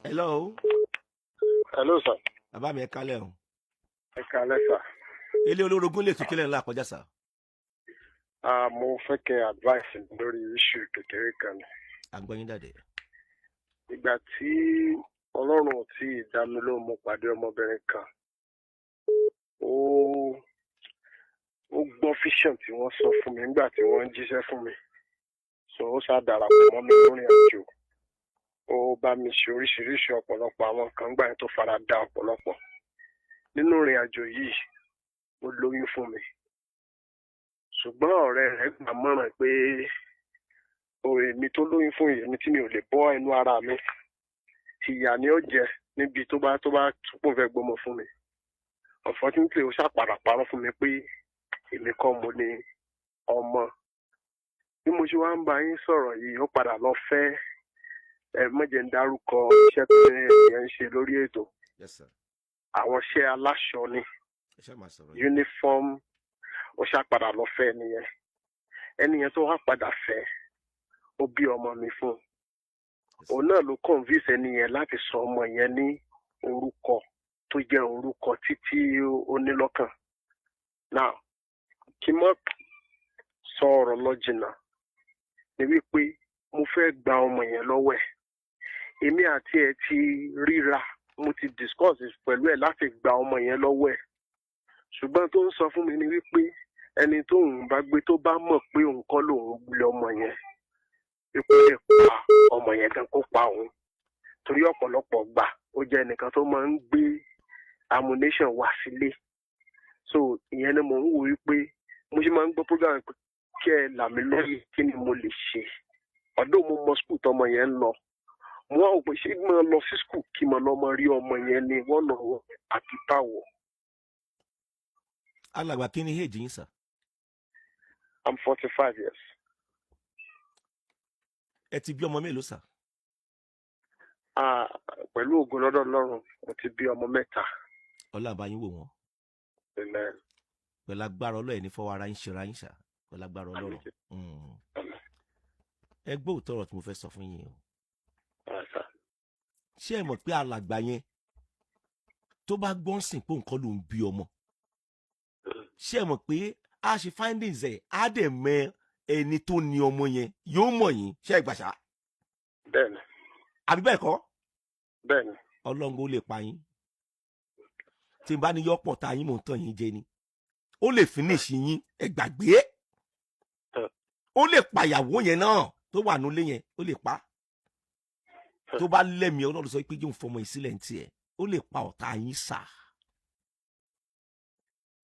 Hello. Hello, sir. Bàbá mi, ẹ kálẹ̀ o. Ẹ kálẹ́, sir. Ilé olórogún lè tún kílẹ̀ ńlá kọjá, sir. Ah, mo fẹ́ kẹ́ advice mi lórí issue kékeré kan ni. Àgbọ̀yìn dàdé. Ìgbà tí Ọlọ́run ò tí ì dá mi lóhùn, mo pàdé ọmọbìnrin kan. Ó gbọ́ vision tí wọ́n sọ fún mi nígbà tí wọ́n ń jíṣẹ́ fún mi. So ó ṣáà darapọ̀ mọ́ mi lórí àjò. Ó bá mi ṣe oríṣiríṣi ọ̀pọ̀lọpọ̀ àwọn nǹkan gbà yẹn tó fara da ọ̀pọ̀lọpọ̀. Nínú ìrìn àjò yìí, ó lóyún fún mi. Ṣùgbọ́n ọ̀rẹ́ rẹ̀ gbà mọ̀ràn pé o èmi tó lóyún fún yìí, èmi tí mi ò lè bọ́ ẹnu ara mi, ìyà ni ó jẹ níbi tó bá túpọ̀ fẹ́ gbọ́mọ fún mi. Unfortunately, ó ṣàpàdà parọ́ fún mi pé èmi kọ́ mo ní ọmọ. Bí mo ṣe wá ń bá yín sọ̀rọ̀ yìí, ó padà lọ fẹ́ ẹ mọ̀jẹ̀ ń dárúkọ iṣẹ́ tó yẹn ń ṣe lórí ètò. Yes, sir. Àwọn iṣẹ́ aláṣọ ni. Ẹ ṣáà máa sọ̀rọ̀ yìí. Uniform. Ó ṣàpadà lọ fẹ́ ẹnìyẹn. Ẹnìyẹn tó wá padà fẹ́, ó bí ọmọ mi fún un. Òun náà ló convince ẹnìyẹn láti sọ ọmọ yẹn ní orúkọ tó jẹ́ orúkọ títí ó ní lọ́kàn. Now, kí n mọ́ sọ ọ̀rọ̀ lọ jìnnà ni wípé mo fẹ́ gba ọmọ yẹn lọ́wọ́ ẹ̀. Èmi àti ẹ̀ ti ríra, mo ti discuss pẹ̀lú ẹ̀ láti gba ọmọ yẹn lọ́wọ́ ẹ̀, ṣùgbọ́n tó ń sọ fún mi ni wípé ẹni tó ń bá gbé, tó bá mọ̀ pé òun kọ́ lòun lé ọmọ yẹn, wípé lè pa ọmọ yẹn gan, kó pa òun, torí ọ̀pọ̀lọpọ̀ gbà ó jẹ́ ẹnìkan tó máa ń gbé ammunition wá sílé. So ìyẹn ni mò ń wò wípé mo ṣe máa ń gbọ́ program pé kí ẹ là mí lóye, kí ni mo lè ṣe? Ọdún mo mọ school tọmọ yẹn ń lọ, mo wá wò pé ṣé mo lọ sí school kí mo lọ mọ rí ọmọ yẹn ní one on one àti báwo. Alàgbà, kí ni age yín, sir? I'm 45 years. Ẹ ti bí ọmọ mélòó, sir? Ah, pẹ̀lú ògo lọ́dọ̀ Ọlọ́run, mo ti bí ọmọ mẹ́ta. Ọlọ́run bá yín wò wọ́n. Amen. Pẹ̀lú agbára Ọlọ́run, ní fọwọ́ ara yín ṣera yín ṣá, pẹ̀lú agbára Ọlọ́run. Ẹ gbọ́ òótọ́ ọ̀rọ̀ tí mo fẹ́ sọ fún yín o. Ah, sir. Ṣé ẹ mọ̀ pé alàgbà yẹn, tó bá gbọ́n sìn pé nǹkan ló ń bí ọmọ, ṣé ẹ mọ̀ pé a ṣe findings ẹ̀, á dẹ̀ mọ ẹni tó ní ọmọ yẹn, yóò mọ̀ yín? Ṣé ẹ gbàṣà? Bẹ́ẹ̀ni. Àbí bẹ́ẹ̀ kọ́? Bẹ́ẹ̀ni. Ọlọ́run, ó lè pa yín. Tí n bá ní yọ́pọ̀ ta yín, mò ń tàn yín jẹ ni. Ó lè finish yín, ẹ gbàgbé. Ó lè pàyàwó yẹn náà tó wà nílé yẹn, ó lè pa. Tó bá lẹ́mìí Ọlọ́run sọ pé yóò fọmọ yìí sílẹ̀ ní tiẹ̀, ó lè pa ọ̀tá yín sà.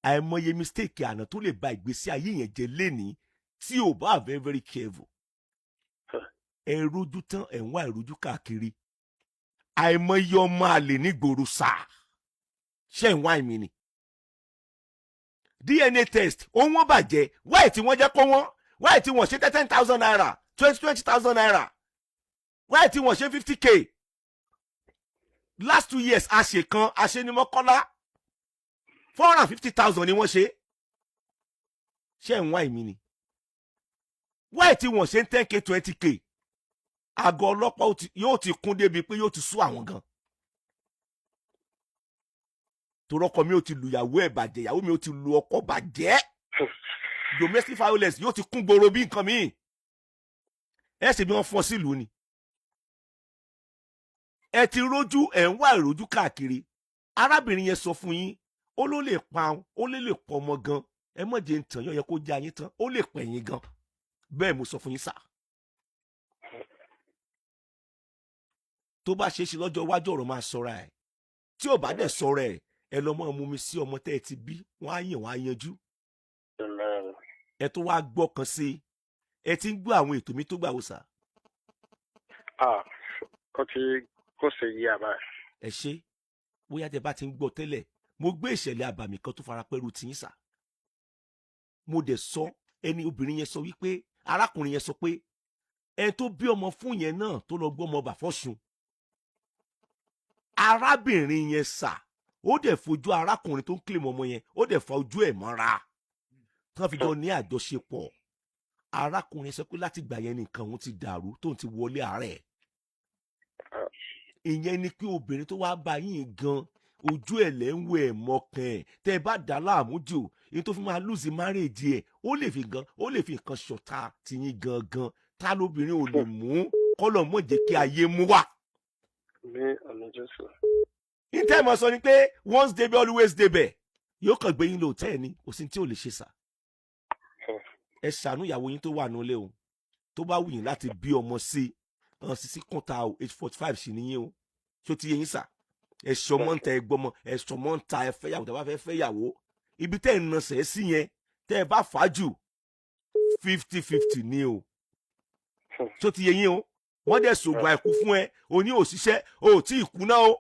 Àìmọye mistake àná tó lè ba ìgbésí ayé yẹn jẹ́ lénìí tí ò bá very very careful. Ẹ rójú tán, ẹ̀ ń wá ìrójú káàkiri. Àìmọye ọmọ àlè nígboro sà. Ṣé ń wá ìmì ni DNA test ó wọ́n bàjẹ́. Wáyé tí wọ́n jẹ́ kó wọ́n, wáyé tí wọ́n ṣe ₦10,000, twenty twenty thousand naira, wáyé tí wọ́n ṣe 50K? Last 2 years, a ṣe kan, a ṣe ní Mọ́kọ́lá, 450,000 ni wọ́n ṣe. Ṣé ń wá ìmí ni? Wáyé tí wọ́n ṣe ń 10K, 20K? Àgọ́ ọlọ́pàá yóò ti kún débi pé yóò ti sú àwọn gan, torọkọ mi ò ti lu ìyàwó ẹ̀ bàjẹ́, ìyàwó mi ò ti lu ọkọ bàjẹ́, domestic violence yóò ti kún gbòòrò bí nǹkan míì. Ẹ ṣe bí wọ́n fọ́n sílùú ni. Ẹ ti rójú, ẹ̀ ń wá ìrójú káàkiri. Arábìnrin yẹn sọ fún yín, ó ló lè pa, ó lè pọ̀ ọmọ gan. Ẹ mọ̀ jẹ́ ń tàn yín, ó yẹ kó jẹ́ ayín tán, ó lè pẹ̀yìn gan. Bẹ́ẹ̀ mo sọ fún yín sà. Tó bá ṣeé ṣe lọ́jọ́ iwájú, ọ̀rọ̀ máa sọra ẹ̀. Tí ò bá dẹ̀ sọra ẹ̀, ẹ lọ mọ́ mú mi sí ọmọ tẹ́ ẹ ti bí, wọ́n á yàn, wọ́n á yanjú. Amen. Ẹ tó wá gbọ́ kan sí i, ẹ ti ń gbọ́ àwọn ètò mi tó gbà wò sà. Ah, ó ti kó ṣe yí àbá. Ẹ ṣe. Bóyá tẹ bá ti ń gbọ́ tẹ́lẹ̀, mo gbé ìṣẹ̀lẹ̀ àbàmì kan tó fara pẹ́rù tiyín sà. Mo dẹ̀ sọ, ẹni obìnrin yẹn sọ wípé arákùnrin yẹn sọ pé ẹni tó bí ọmọ fún yẹn náà tó lọ gbọ́ ọmọ bà fọ́sùn arábìnrin yẹn sà, ó dẹ̀ fojú arákùnrin tó ń kílè ọmọ yẹn, ó dẹ̀ fa ojú ẹ̀ mọ́ra tán fi jọ ní àjọṣepọ̀. Arákùnrin sọ pé láti gbà yẹn nìkan òun ti dàrú, tóun ti wọlé àárẹ̀. Ìyẹn ni pé obìnrin tó wáá bá yín gan, ojú ẹ̀ lẹ́ ń wo ẹ̀ mọ́kàn ẹ̀. Tẹ́ ẹ bá dà á láàmú jù, èyí tó fi máa lose marriage ẹ̀, ó lè fi gan, ó lè fi nǹkan ṣọ̀tá tiyín gangan. Tá lóbìnrin ò lè mú kọ́lọ̀ mọ̀ jẹ́ kí ayé mú wá. Mi àmín, Jésù. Ìtẹ́ mọ̀ sọ ni pé once débẹ̀, always débẹ̀. Yóò kàn gbé yín lọ hotel ni, kò sí tí ò lè ṣe sà. Ẹ ṣàánú ìyàwó yín tó wà nílé o. Tó bá wù yín láti bí ọmọ sí ọ̀n sísí kúnta o, age 45 sì níyìn o. Ṣó ti yé yín sà? Ẹ sọmọ ń ta, ẹ gbọmọ, ẹ sọmọ ń ta, ẹ fẹ́yàwó tó bá fẹ́ fẹ́yàwó. Ibi tẹ́ ẹ̀ ń nasẹ̀ sí yẹn, tẹ́ ẹ bá fà á jù, 50-50 ní o. Ṣó ti yé yín o? Wọ́n dẹ̀ sògùn àìkú fún ẹ, o ní òṣìṣẹ́, o ò tí ì kú náà o.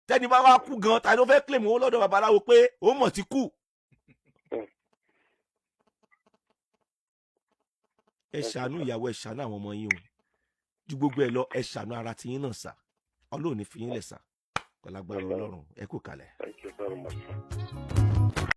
Tẹ́ni bá wá kú gan, ta ló fẹ́ claim owó lọ́dọ̀ babaláwo pé ó mọ̀ ti kú? Ẹ ṣàánú ìyàwó, ẹ ṣàánú àwọn ọmọ yín o. Ju gbogbo ẹ lọ, ẹ ṣàánú ara tiyín náà sà. Ọlọ́run ní fi yín lẹ̀ sà, pẹ̀lágbára Ọlọ́run. Ẹ kú kalẹ̀. Thank you very much, sir.